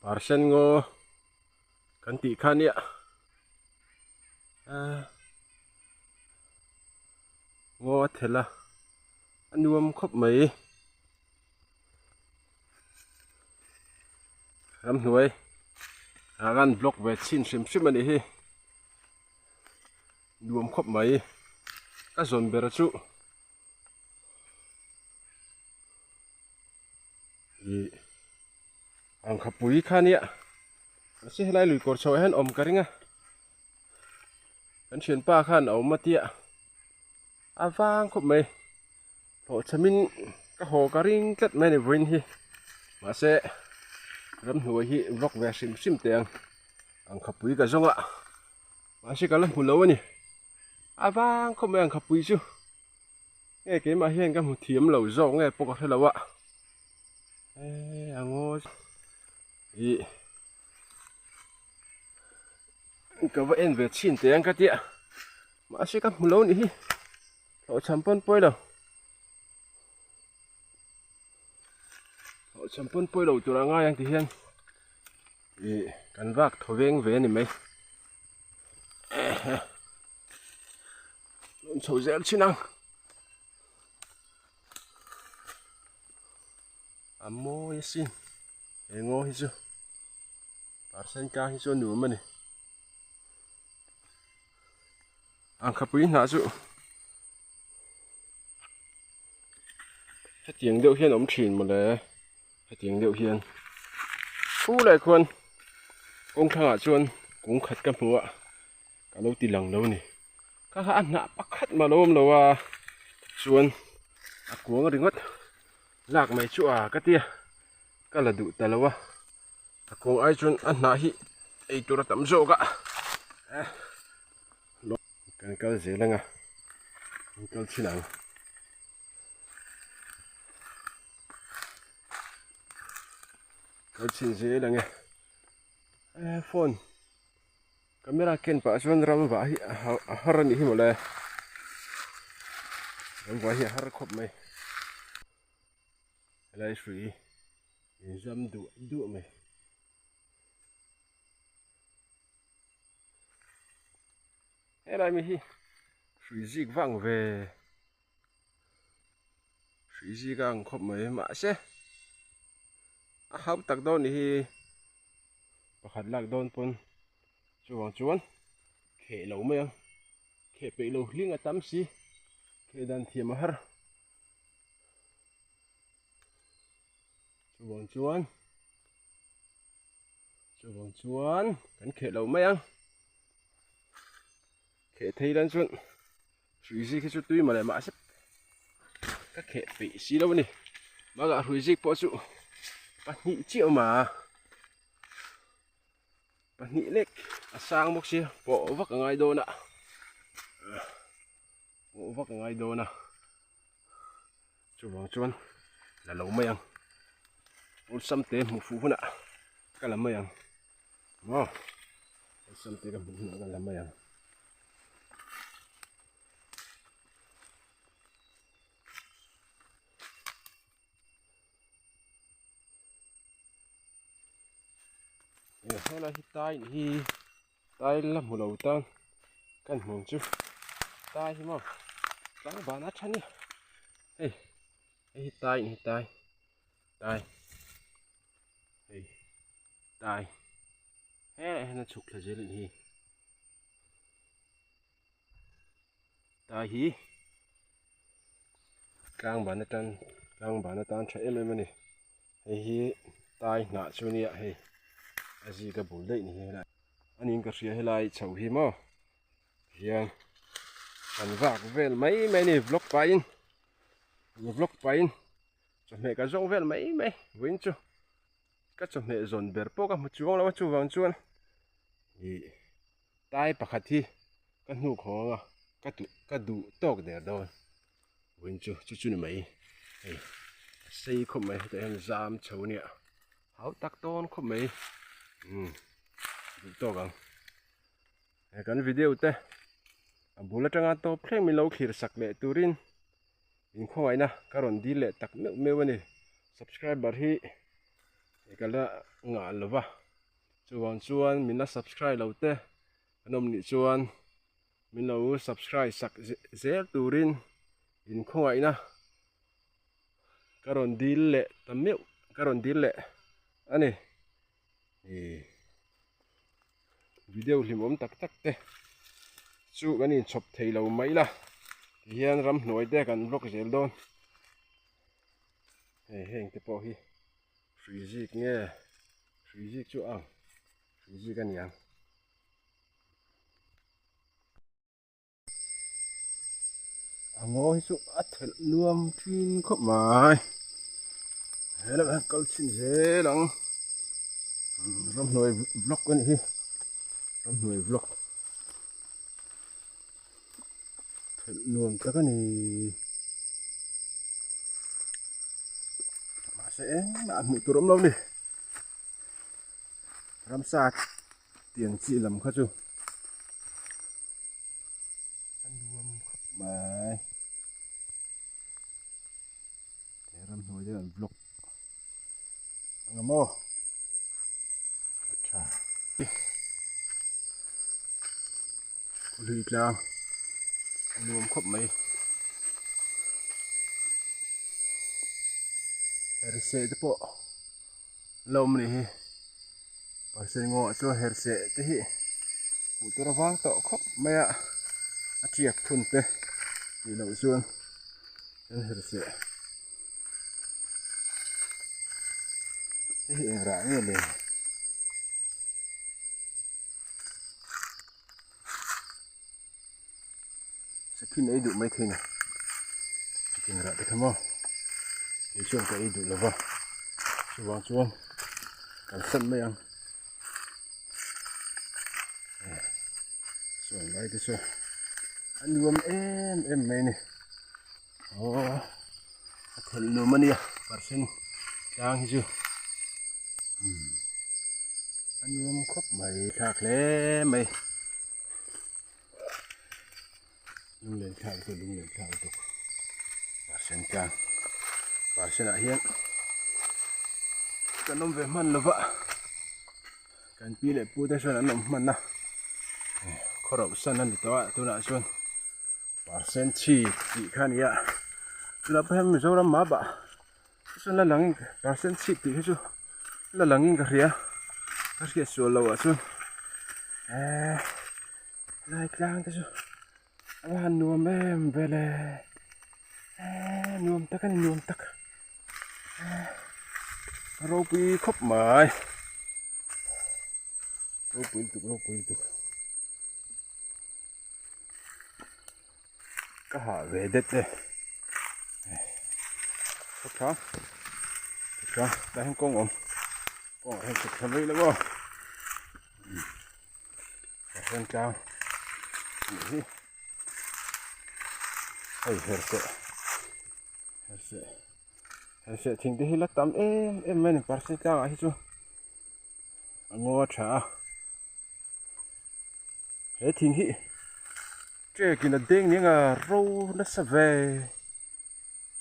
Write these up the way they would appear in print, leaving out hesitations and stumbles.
Parsen ngaw kan tih kha nia ah ngaw a thelh a a nuam khawp mai ramhnuai ah khan block ve chhin hrim hrim a nih hi nuam khawp mai ka zawn ber chu. Ih angkhapui kha nia mahse helai lui kawr chho ah hian awm ka ring a kan thianpa khan a awm a tia a vang khawp mai hlawhchhamin ka haw ka ring tlat mai a ni vawiin hi mahse ramhnuai hi vlog ve hrim hrim teh ang angkhapui ka zawng a mahse ka la hmu lo a ni a vang khawp mai angkhapui chu. Nge keimah hian ka hmu thiam lo zawk nge pawh ka hre lo a eh a ngaw ih ka va en ve chhin teh ang ka tia mahse ka hmu lo nih hi hlawhchham pawn pawi lo hlawhchham pawn pawi lo tur a ngai ang ti hian ih kan vak thaw veng ve a ni mai. Rawn chho zel thin ang. A mawi asin. He ngaw hi chu parsen kang hi chu a nuam a ni. Angkhapui hnah chu hetiang deuh hian a awm thin mawle. Hetiang deuh hian fu leh khuan kawng thlangah chuan kung khat ka hmu a ka lo ti lang lo a ni kha kha a hnah pakhat mah lo awm lo a chuan a kuang ringawt lak mai chu a ka tia ka la duh ta lo a a kuang ai chuan a hnah hi ei tur a tam zawk a kan kal zel ang a kan kal chin ang. Kal chhin zel ang e eh phone camera ken pah chuan ram vah hi a har a nih hi mawle ram vah hi a har khawp mai helai hrui inzam duah duah mai. Helai mi hi hrui zik vang ve. Hrui zik a ang khawp mai mahse a hau tak dawn nih hi pakhat lak dawn pawn chuvang chuan kheh lo mai ang kheh peih lo hling a tam si kheh dan thiam a har chuvang chuan chuvang chuan kan kheh lo mai ang kheh thei lan chuan. Hrui zik hi chu tui mah leh mahse ka kheh peih si lo a ni bakah hrui zik pawh chu pahnih chiah a awm a pahnih lek a sang bawk sia pawh vak a ngai dawn a pawh vak a ngai dawn a chuvang chuan la lo mai ang awlsam te hmuh fuh hunah ka la mai ang maw awlsam te ka hmuh hunah ka la mai ang. Helai hi tai hi tai la hmu lo tan kan hmuh chu tai hi maw tlangval a tha ni hei hei hi tai ni tai tai hei tai helaiah hian a chhuk thla zel a nih hi. Tai hi tlang ban atan tlang ban atan tha em em a ni hei hi tai hnah chu nia hei a zik a bul daih ni hi helai a niin ka hria helai chho hi maw hian kan vak vel mai mai a ni vlog pahin vlog pahin chawhmeh ka zawng vel mai mai vawiin chu ka chawhmeh zawn ber pawh ka hmu chuang lo a chuvang chuan ih Tai pakhat hi ka hnuk hawng a ka duh ka duh tawk der dawn vawiin chu chu chu ni mai hei a sei khawp mai hetah hian zam chho ania hau tak dawn khawp mai umm duh tawk ang he kan video te a bul atanga tawp thleng min lo thlir sak leh turin in khawngaihna ka rawn dil leh tak meuh meuh a ni subscriber hi. Ka la ngah lo va, chuvang chuan min la subscribe lo te an awm nih chuan min lo subscribe sak zel turin inkhawngaihna ka rawn dil leh ta meuh ka rawn dil leh a ni. Ih video hlimawm tak tak te chu kan inchhawp thei lo mai la tihian ramhnuai te kan vlog zel dawn. Hei heng te pawh hi hrui zik nge hrui zik chu ang hrui zik a ni ang. A ngaw hi chu a thelh nuam thin khawp mai he lamah hian kal chhin zel ang ramhnuai vlog a nih hi ramhnuai vlog thelh nuam tak a ni mahse engmah hmuh tur awm lo a ni ramsa tiang chi lam kha chu a nuam khawp mai he ramhnuai te an vlog ang maw a tha kawlhui tlang a nuam khawp mai herhseh te pawh la awm a nih hi parsen ngaw ah chuan herhseh te hi hmuh tur a vang tawh khawp mai a a tiak phun te tih loh chuan an herhseh hei hi eng rah nge le Sakhin ei duh mai thei ni hetiang rah te kha maw kei chuan ka ei duh lova chuvang chuan kalsan mai ang chuan lai te chu a nuam em em mai a ni aw a thelh nuam a nia parsen tlang hi chu a nuam khawp mai thlak hle mai. Lunglen thlak lutuk lunglen thlak lutuk parsen tlang parsen ah hian kan awm ve hman lova kan pi leh pu te chuan an awm hman a khaw rauh san a ni tawh a tunah chuan parsen chhi tih kha a ni a tunah pawh hian Mizoram map ah chuan la langin parsen chhip tih hi chu la langin ka hria ka hriat sual loh ah chuan eee lai tlang te chu a va han nuam em vel e eee nuam tak a ni nuam tak eee ropui khawp mai ropui lutuk ropui lutuk. Ka hah ve det e ka tha ka tha tah hian kawng awm kawng ah hian chhuk thla mai lo aw tah hian tlang tih hi hei herhseh herhseh herhseh thing te hi la tam em em mai a ni parsi tlang ah hi chu a ngaw a tha a. He thing hi trek in a deng nia nga ro nasa ve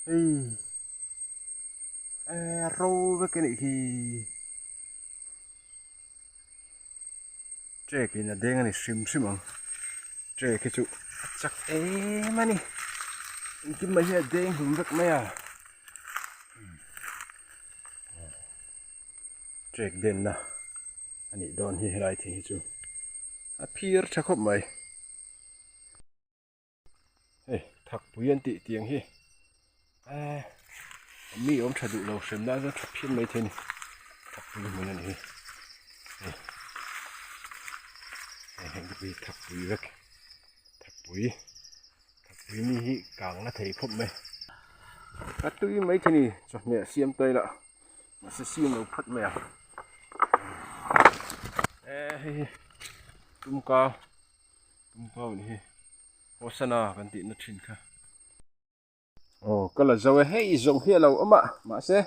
hei eh ro vek a nih hi trek in a deng a ni hrim hrim ang trek hi chu a chak em a ni engkim mai hi a deng hlum vek mai a trek denna. A nih dawn hi helai thing hi chu a phir tha khawp mai. Hei thakpui an tih tiang hi eh mi awm tha duh lo hrem nan chuan tha phian mai thei a ni thakpui hmun a ni hi hei hei heng te pawh hi thakpui vek thakpui thakpui mi hi kang na thei khawp mai a tui mai thei a ni chawhmeh siam tawi lah. Mahse siam lo phat mai a eh hei hi tumkau tumkau anih hi hosana kan tih na thin kha aw ka la zo e hei zawng hi a lo awm a mahse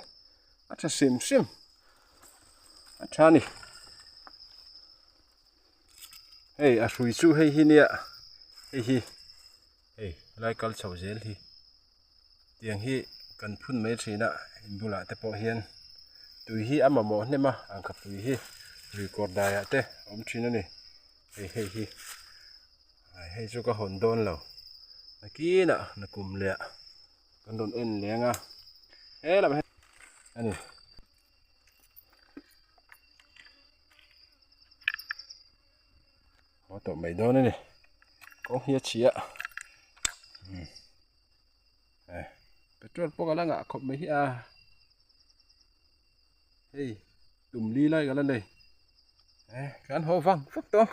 a tha hrim hrim a tha a ni hei a hrui chu hei hi nia hei hi hei helai kal chho zel hi. Tiang hi kan phun mai thin a in bulah te pawh hian. Tui hi a mamawh hnem a, angkhapui hi lui kawr daiah te a awm thin a ni. Hei hei hi hei chu ka hawn dawn lo. Nakinah nakum leh ah kan rawn en leng a, he lamah hian a ni. Haw tawh mai dawn a ni. Kawng hi a chhia a. Petrol pawh ka la ngah khawp mai hi a. Hei tum li lai ka la nei. Kan haw vang vak tawh.